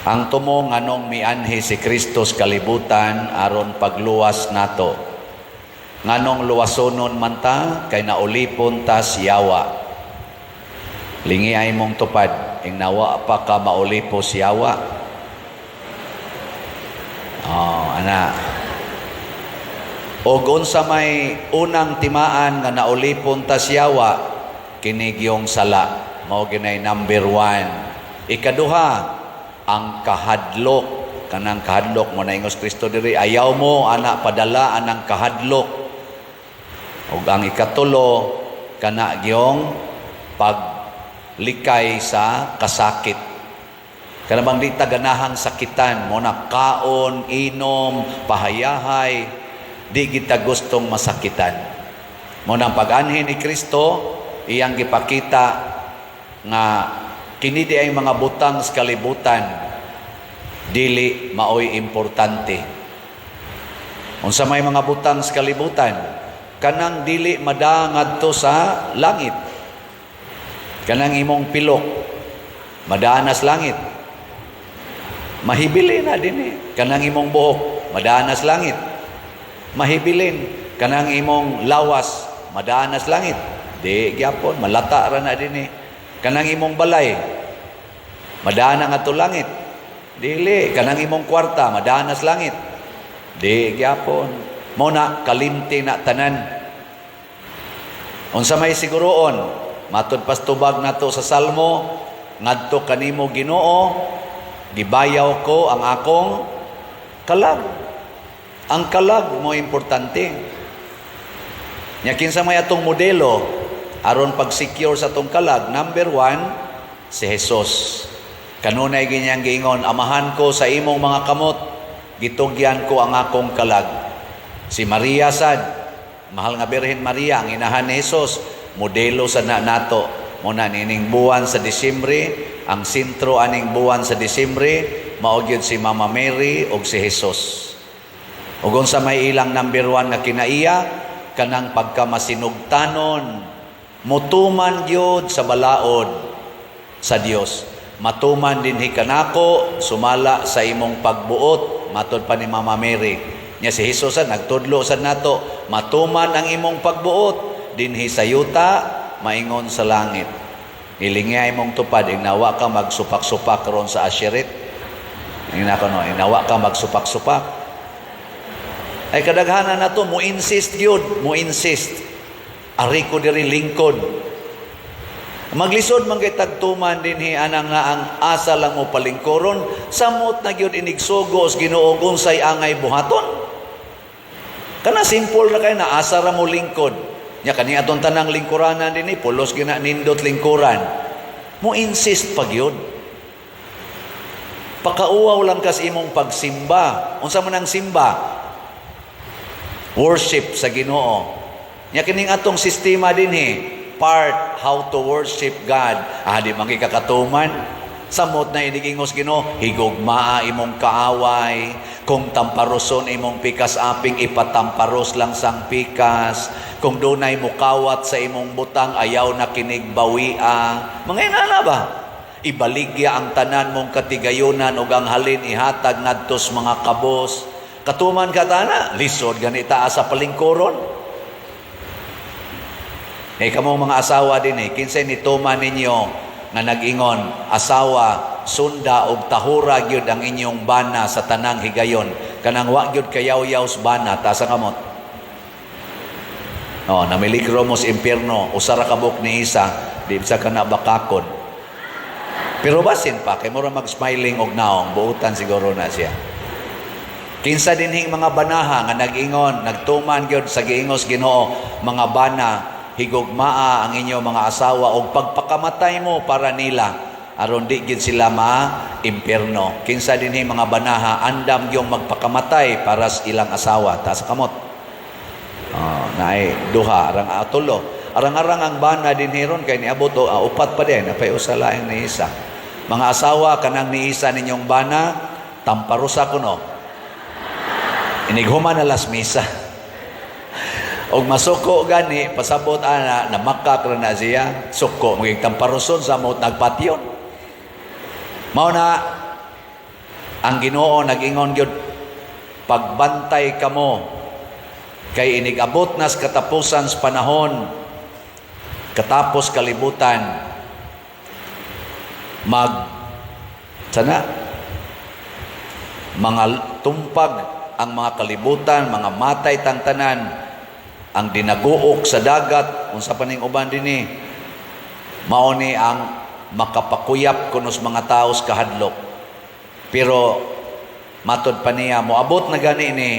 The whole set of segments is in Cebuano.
Ang tumo, nganong mianhi si Kristo sa kalibutan? Aron pagluwas nato. Nganong luwasonon man ta? Kay naulipon ta sa yawa. Lingi ay mong tupad, ing nawa pa ka maulipo sa yawa. Oh, ana. Og unsa may unang timaan nga naulipon ta sa yawa? Kini gyung sala. Mao ginay number 1. Ikaduha, ang kahadlok. Kanang kahadlok mo na ingos Kristo diri, ayaw mo ana padala anang kahadlok. Ug ang ikatulo, kana gyung paglikay sa kasakit. Kana bang di ta ganahang sakitan mo na kaon, inom, pahayahay, di kita gustong masakitan. Mo nang pag-anhi ni Kristo, iyang gipakita nga kini di ay mga butang sa kalibutan dili maoy importante. Unsa may mga butang sa kalibutan? Kanang dili madaa ngadto sa langit. Kanang imong pilok madaa na sa langit? Mahibilin na din eh. Kanang imong buhok madaa na sa langit? Mahibilin. Kanang imong lawas madaa na sa langit? Di gyapon, malata ra na din eh. Kanang imong balay madaa na ngadto langit? Dili. Kanang imong kwarta madaa na sa langit? Di gyapon. Mo na kalimti na tanan. Unsa may siguroon? Matud pas tubag nato sa Salmo, ngadto kanimo, Ginoo, gibayaw ko ang akong kalag. Ang kalag mo importante. Nya kinsa may atong modelo aron pag-secure sa atong kalag? Number 1, si Jesus. Kanunay ganyang giingon, "Amahan ko, sa imong mga kamot gitugyan ko ang akong kalag." Si Maria sad, mahal nga Birhen Maria, ang inahan ni Jesus, modelo sa na nato. Muna nining buwan sa Disyembre, ang sentro aning buwan sa Disyembre, mao gyud si Mama Mary ug si Jesus. Ug unsa may ilang number 1 nga kinaiya? Kanang pagkamasinugtanon, mutuman gyud sa balaod sa Dios. "Matuman dinhi kanako sumala sa imong pagbuot," matod pa ni Mama Mary. Nya si Jesus sad nagtudlo sad nato, "Matuman ang imong pagbuot dinhi sa yuta maingon sa langit." Ilingay imong tupad, ingnawa ka magsupak-supak ron sa asherit. Ingna ko no, ingnawa ka magsupak-supak. Ay kadaghanan na to, mo insist yun, mo insist. Ari ko diri lingkod. Maglisod man kay tagtuman dinhi anang nga ang asa lang mo palingkoron, samot na gyud inigsugo sa Ginoo unsay angay buhaton. Kana simple na kay na asa ra mo lingkod. Nya kani aton tanang lingkuranan dinhi pulos gina nindot lingkuran. Mo insist pa gyud. Pakauwaw lang kas imong pagsimba. Unsa man ang simba? Worship sa Ginoo. Nya kining atong sistema dinhi, part how to worship God. Ah, di man kakatuman. Samot na inigingos Ginoo, higugmaa imong kaaway. Kung tamparoson imong pikas aping, ipatamparos lang sang pikas. Kung dunay mukawat sa imong butang, ayaw na kinig bawia. Mga inana ba? Ibaligya ang tanan mong katigayunan ug ang halin ihatag ngadto sa mga kabos. Katuman ka tana, lisod ganita sa palingkuron. Eh kamo mga asawa din eh, kinsay nituman ninyo nga nag-ingon, "Asawa, sunda og tahura gyud ang inyong bana sa tanang higayon"? Kanang wa gyud kayaw-yaw sa bana, taas ang kamot. Oh, namiligro mo sa impyerno, usa ra ka buok ni isa, di sa ka na bakakon. Pero basin pa, kay mura mag-smiling og naong, buutan siguro na siya. Kinsa dinhing mga banaha nga nag-ingon, nagtuman gyud sa giingos Ginoo, "Mga bana, higugmaa ang inyong mga asawa og pagpakamatay mo para nila aron di gyud sila ma impyerno"? Kinsa dinhi mga banaha andam yung magpakamatay para sa ilang asawa? Taas kamot. Oh, naay duha, arang atulo. Arang-arang ang bana dinhi ron kay niabot o upat pa din, napay usa laing ni isa. Mga asawa, kanang ni isa ninyong bana, tamparosa kuno. Inighuman na las misa. Og masuko gani, pasabot ana, namakak ra na siya, suko, maging tamparoson sa mot nagpatyon. Mao na, Ang Ginoo nag-ingon gyud, "Pagbantay kamo kay inig-abot nas katapusan sa panahon, katapos kalibutan, mag sana mga tumpag ang mga kalibutan, mga matay tang tanan, ang dinaguok sa dagat, unsa pa ning uban dinhi." Mao ni ang makapakuyap kunos mga tao sa kahadlok. Pero matod pa niya, moabot na gani ni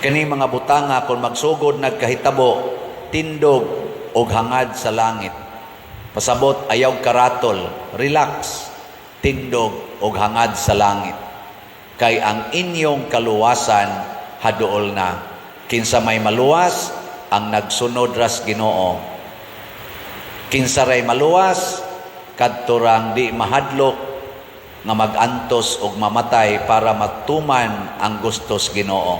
kani mga butanga, kung magsugod nagkahitabo, tindog og hangad sa langit. Pasabot, ayaw karatol, relax, tindog og hangad sa langit. Kay ang inyong kaluwasan haduol na. Kinsa may maluwas? Ang nagsunod ras Ginoo. Kinsa ray maluwas? Kadto rang di mahadlok nga magantos og mamatay para matuman ang gustos Ginoo.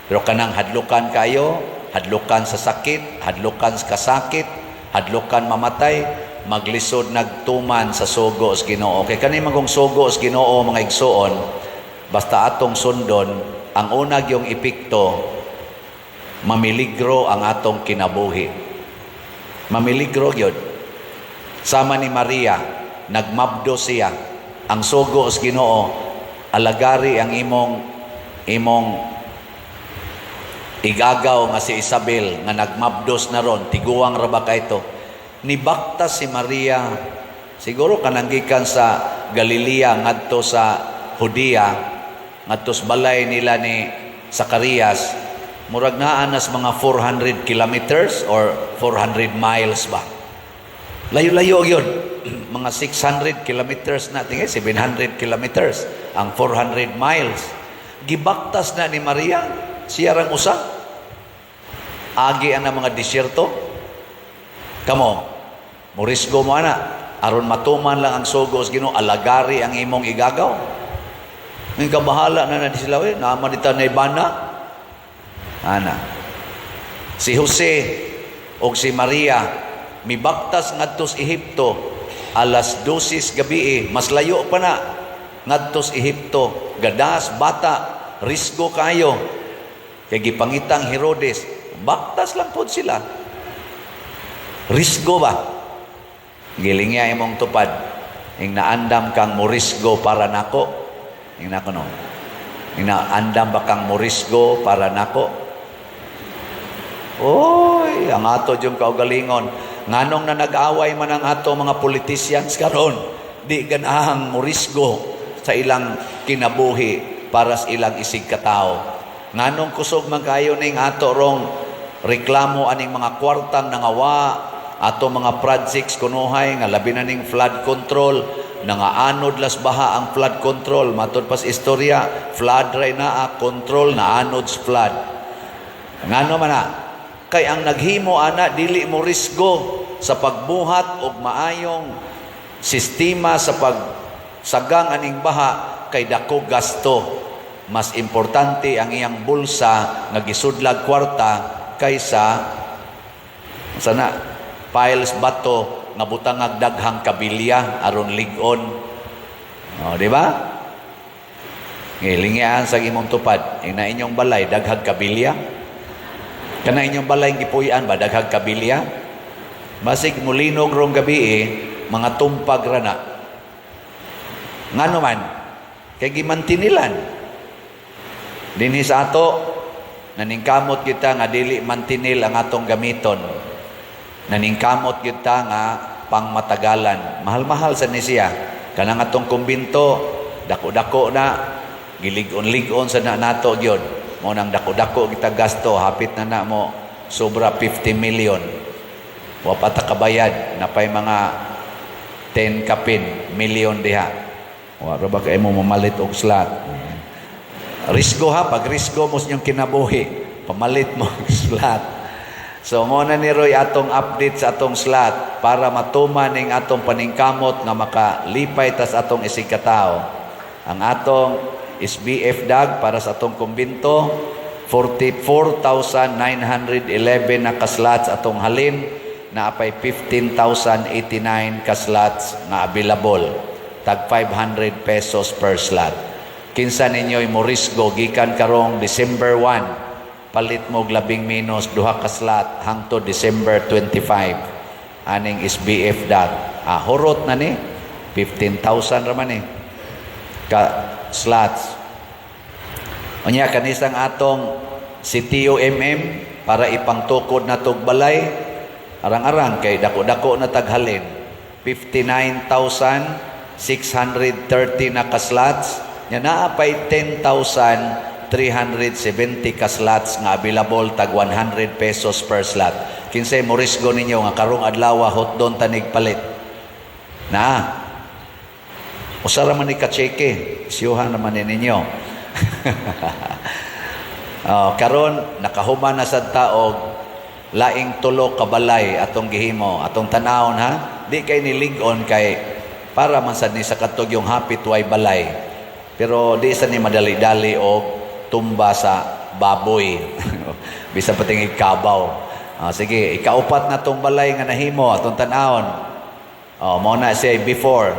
Pero kanang hadlukan kayo, hadlukan sa sakit, hadlukan sa kasakit, hadlukan mamatay, maglisod nagtuman sa sugo sa Ginoo. Kay kani magong sugo sa Ginoo, mga igsuon, basta atong sundon, ang unag yung epekto, mamiligro ang atong kinabuhi. Mamiligro gyud. Sama ni Maria, nagmabdo siya. Ang sugo sa Ginoo, alagari ang imong igagaw nga si Isabel nga nagmabdos na ron, tiguang ra ba kayto. Nibaktas si Maria, siguro kanang gikan sa Galilea ngadto sa Judea, ngadto sa balay nila ni Zacarias, murag naa nas mga 400 kilometers or 400 miles ba. Layo-layo yun. Mga 600 kilometers na, tingin, 700 kilometers, ang 400 miles. Gibaktas na ni Maria, siya rang usa. Agi ang mga disyerto. Kamo, morisgo mo ana, aron matuman lang ang sugo sa Ginoo, alagari ang imong igagaw. May kabahala na na di sila, eh, naman dita na ibana. Ana. Si Jose o si Maria, mibaktas ngadto sa Ehipto, alas 12 gabi eh, mas layo pa na ngadto sa Ehipto, gadas bata, risgo kayo. Kay gipangitang Herodes, baktas lang pod sila. Risgo ba? Gilingya imong tupad. Ing naandam kang morisgo para nako. Ing nako no. Ing naandam ba kang morisgo para nako? Oy, ang ato yung kaugalingon. Nganong na nag-away man ang ato mga politicians karon, di ganahang morisgo sa ilang kinabuhi para sa ilang isig katao. Nganong kusog man kayo ning ato rong reklamo aning mga kwartang nangawa, ato mga projects kunuhay nga labi na ning flood control, nangaanod las baha ang flood control. Matod pas istorya, flood ray naa control, naanod sa flood. Ngano man na? Kay ang naghimo ana dili mo risgo sa pagbuhat og maayong sistema sa pagsagang aning baha kay dako gasto. Mas importante ang iyang bulsa nga gisudlag kwarta kaysa sana piles bato nga butangag daghang kabilya aron lig-on. O, di ba? Ngilingian sa imong tupad, ina inyong balay daghang kabilya. Kana inyong balay gipuy-an ba daghang kabilya? Basig mulinog rong gabi eh, mga tumpag ra na. Ngano man? Kay gimantinilan. Dinhi sa ato, naningkamot kita nga dili mantinil ang atong gamiton. Naningkamot kita nga pangmatagalan. Mahal-mahal sa ni siya. Kanang atong kumbinto, dako-dako na, gilig-on-lig-on sa na nato gyud. Mo nang dako-dako kita gasto, hapit na na mo sobra 50 million. Wa pa ta kabayad, napay mga 10 kapin million diha. Wa ra ba kay mo mamalit og slot? Risgo ha, pag risgo mo sa inyong kinabuhi, pamalit mo og slot. So mo na ni Roy atong update sa atong slot para matuman ning atong paningkamot nga makalipay tas atong isig katao. Ang atong SBF dag para sa atong kumbinto, 44,911 na ka-slots atong halin, na apay 15,089 ka-slots nga available. Tag 500 pesos per slot. Kinsa ninyo'y morisgo gikan karong December 1, palit mo og labing menos duha ka slot hangtod December 25 aning SBF dot. Ah, hurot na ni, 15,000 ra man ni ka slots. Unya kanisang atong si TUMM para ipangtukod na tog balay, arang-arang kay dako-dako na taghalin, 59,630 na ka slots nya, naa pay 10,370 ka slots nga available, tag 100 pesos per slot. Kinsay morisgo ninyo nga karong adlaw hotdon tanig palit na? Usa ra man ni ka tseke, siyuhan naman ni ninyo. Oh, karon nakahuman na sad ta og laing tulo ka balay atong gihimo, atong tanawon ha. Di kay nilig-on kay para man sad ni sa katog yung hapit way balay. Pero di sa ni madali-dali og tumba sa baboy. Bisan pating kabaw. Ah, sige, ikaupat na tong balay nga nahimo, atong tan-awon. Oh, mao na siya before.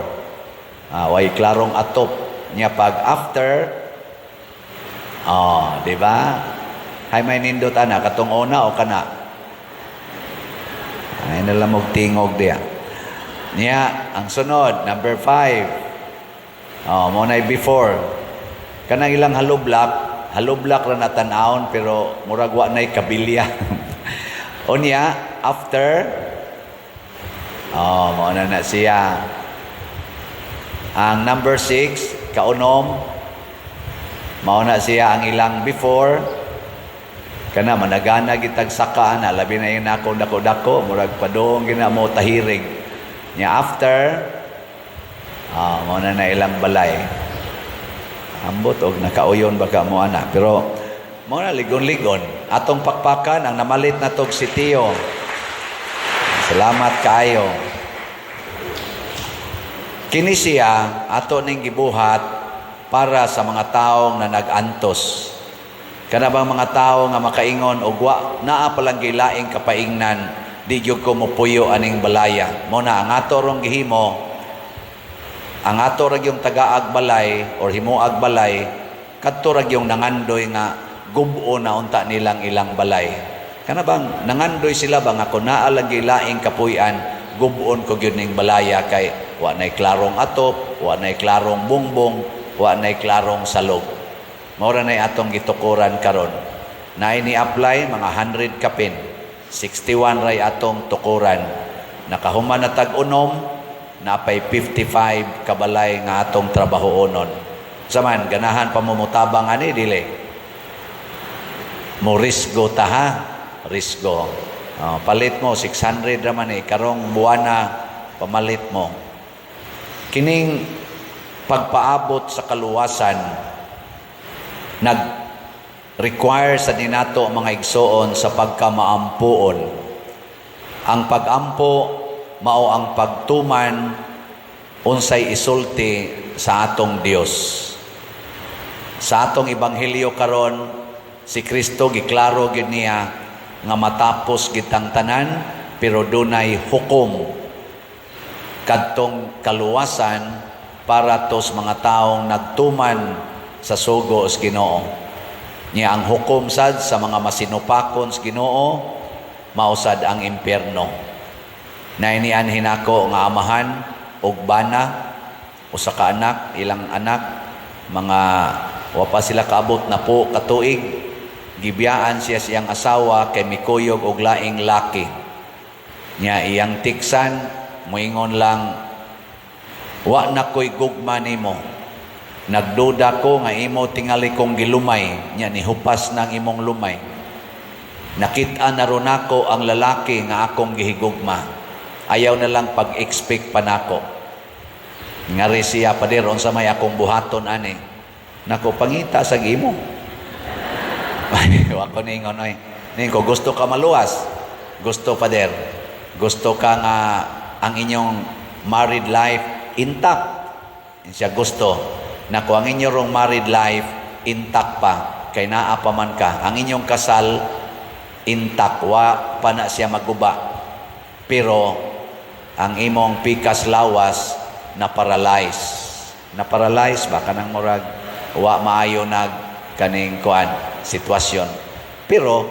Ah, way klarong atop niya. Pag after. Oh, di ba? Hay may nindot ana, katong una o kana? Ay na lang og tingog diya. Niya, ang sunod, number 5. Oh, mao na before. Kanang ilang hollow block, hollow block ra na tan-awon pero murag wa nay kabilya. Unya, after. Oh, mao na na siya. Ang number 6, kaunom, mao na siya ang ilang before. Kana managana gitag saka na, labi na yung nako dako-dako, murag padung gina mo tahirig. Nya after, ah, mao na na ilang balay. Ambot og nakauyon baka mo ana, pero mao na ligon-ligon. Atong pakpakan ang namalit na tog si Tio. Salamat kaayo. Kini siya ato ning gibuhat para sa mga tawo nga nag-antos. Kana bang mga tao nga makaingon og wa naa palang gilaing kapaingnan, di gyud ko mopuyo aning balaya. Mo na ang ato rong gihimo, ang ato ra gyung tagaag balay or himuag balay, kadto ra gyung nangandoy nga gubo na unta nilang ilang balay. Kana bang nangandoy sila ba nga kung naa lang gilaing kapuy-an, gubon ko gyud ning balaya kay wa nay klarong atop, wa nay klarong bungbong, wa nay klarong salog. Mao ra nay atong gitukuran karon. Naay ni apply mga 100 kapin. 61 ray atong tukuran. Nakahuman na tag-unom, napay 55 kabalay nga atong trabahoonon. Saman, ganahan pa mo mutabang ani, dili? Mo risgo ta ha? Risgo. Oh, palit mo 600 raman eh karong buwana, pamalit mo. Kining pagpaabot sa kaluwasan nag require sa ninato, mga igsoon, sa pagkamaampuon. Ang pagampo mao ang pagtuman unsay isulti sa atong Dios. Sa atong ebanghelyo karon, si Kristo giklaro gyud niya nga matapos gitang tanan pero dunay hukom, kadtong kaluwasan para tos mga taong nagtuman sa sugo sa Ginoo. Nya ang hukom sad sa mga masinupakon sa Ginoo mao sad ang impyerno. Nainianhin nako nga amahan ug bana, usa ka anak, ilang anak, mga wa pa sila kaabot na po katuig, gibiyaan siya siyang asawa kay mikuyog og laing laki. Nya iyang tiksan, moingon lang, "Wa na ko'y gugma nimo. Nagduda ko nga imo tingali kong gilumay, nya nihupas ng imong lumay. Nakita na ron ako ang lalaki nga akong gihigugma. Ayaw na lang pag-expect pa nako." Ngari siya, "Pader, unsa may akong buhaton ani?" "Nako, pangita sa imo." Wa ko ningon oy. Ning ko, "Gusto ka maluwas?" "Gusto, Pader." "Gusto ka nga ang inyong married life intact?" Siya gusto. "Nako, ang inyong married life intact pa kay naa pa man ka. Ang inyong kasal intact, wa pa na siya maguba. Pero ang imong pikas lawas Na paralyze. Na paralyze ba, kanang murag wa maayo nag kaning kuan sitwasyon. Pero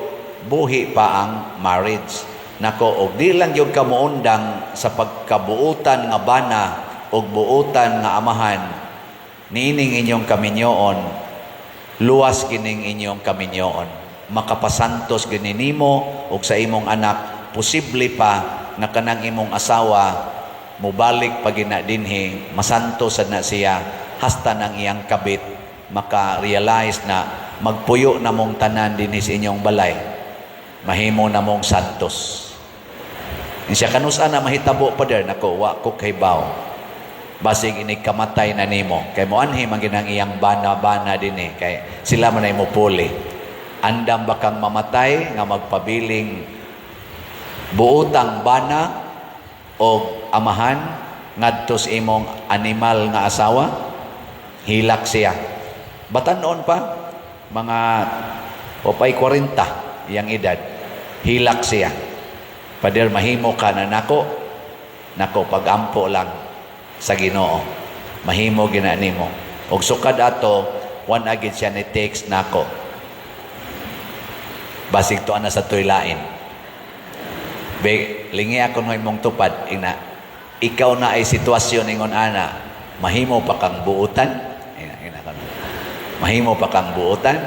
buhi pa ang marriage. Nako, og di lang gyud ka moundang sa pagkabuutan nga bana og buutan nga amahan niining inyong kaminyoon, luwas kining inyong kaminyoon. Makapasantos gini nimo og sa imong anak. Posible pa na kanang imong asawa mobalik pa gina dinhi, masantos sad na siya hasta nang iyang kabit maka-realize na magpuyo na mong tanan dinhi sa inyong balay, mahimo na mong santos. Siya kanusa na mahitabo, pader? Nako, wa ko kahibaw. Basig ini kamatay na nimo kay moanhi man ginang iyang bana-bana dinhi kay sila man ay mopuli. Andam ba kang mamatay nga magpabiling buutang bana o amahan ngadto sa imong animal nga asawa? Hilak siya. Batan-on pa, mga opay 40 iyang edad. Hilak siya. "Pader, mahimo ka na nako." Nako, pagampo lang sa Ginoo. Mahimo gina nimo. Og sukad ato, wa na gyud siya ni text nako. Basig tuan na sa tuylain. "Be, lingi ako no imong tupad ina. Ikaw na ay sitwasyon ingon ana, mahimo pa kang buutan?" Ina, ina ka. "Mahimo pa kang buutan?"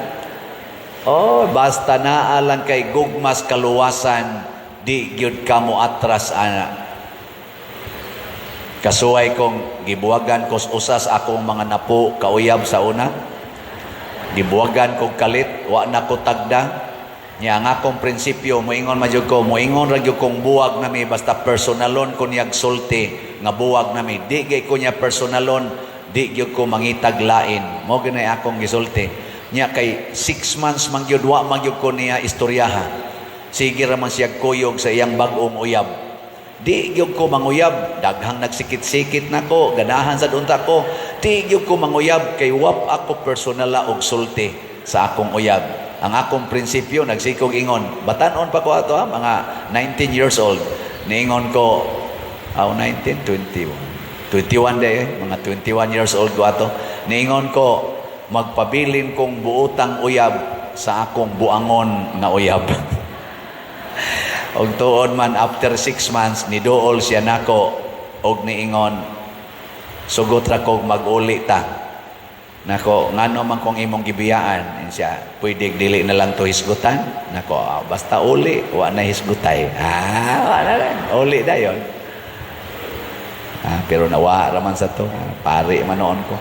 Oh, basta naa lang kay gugmas kaluwasan, di gyud ka mo atras ana. Kasuway kong gibuwagan ko usas akong mga napo kauyab sa una. Gibuwagan kog kalit, wa na ko tagda. Nya ang akong prinsipyo, moingon man jud ko, moingon ra gyud kong buwag nami basta personalon ko niyag sulti nga buwag nami. Di gyud ko niya personalon, di gyud ko mangitag lain. Mo gyud akong gisulti. Nya kay 6 months man gyud wa man gyud ko niya istoryaha. Sige ra man siya kuyog sa iyang bag-ong uyab. Di gyud ko manguyab, daghang nagsikit-sikit nako, ganahan sa unta ko. Di gyud ko manguyab kay wap ako personal og sulti sa akong uyab. Ang akong prinsipyo, nagsikog ingon, batan-on pa ko ato ha, mga 19 years old. Niingon ko, aw 19, 21. 21 day eh, mga 21 years old ko ato. Niingon ko, "Magpabilin kong buutang uyab sa akong buangon nga uyab." Og tuod man, after 6 months, niduol siya nako og niingon, "Sugot ra kog mag-uli ta." Nako, "Ngano man kung imong gibiyaan?" Ingon siya, "Pwede dili na lang to hisgutan." Nako, "Ah, basta uli, wa na hisgutay." Ah, wa na lang. Uli dayon. Ah, pero nawa raman sa to. Ah, pari man noon ko.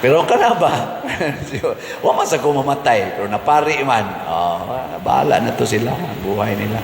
Pero kana ba? Wa man sa ko mamatay, pero napari man. Oh, bahala na to sila, buhay nila.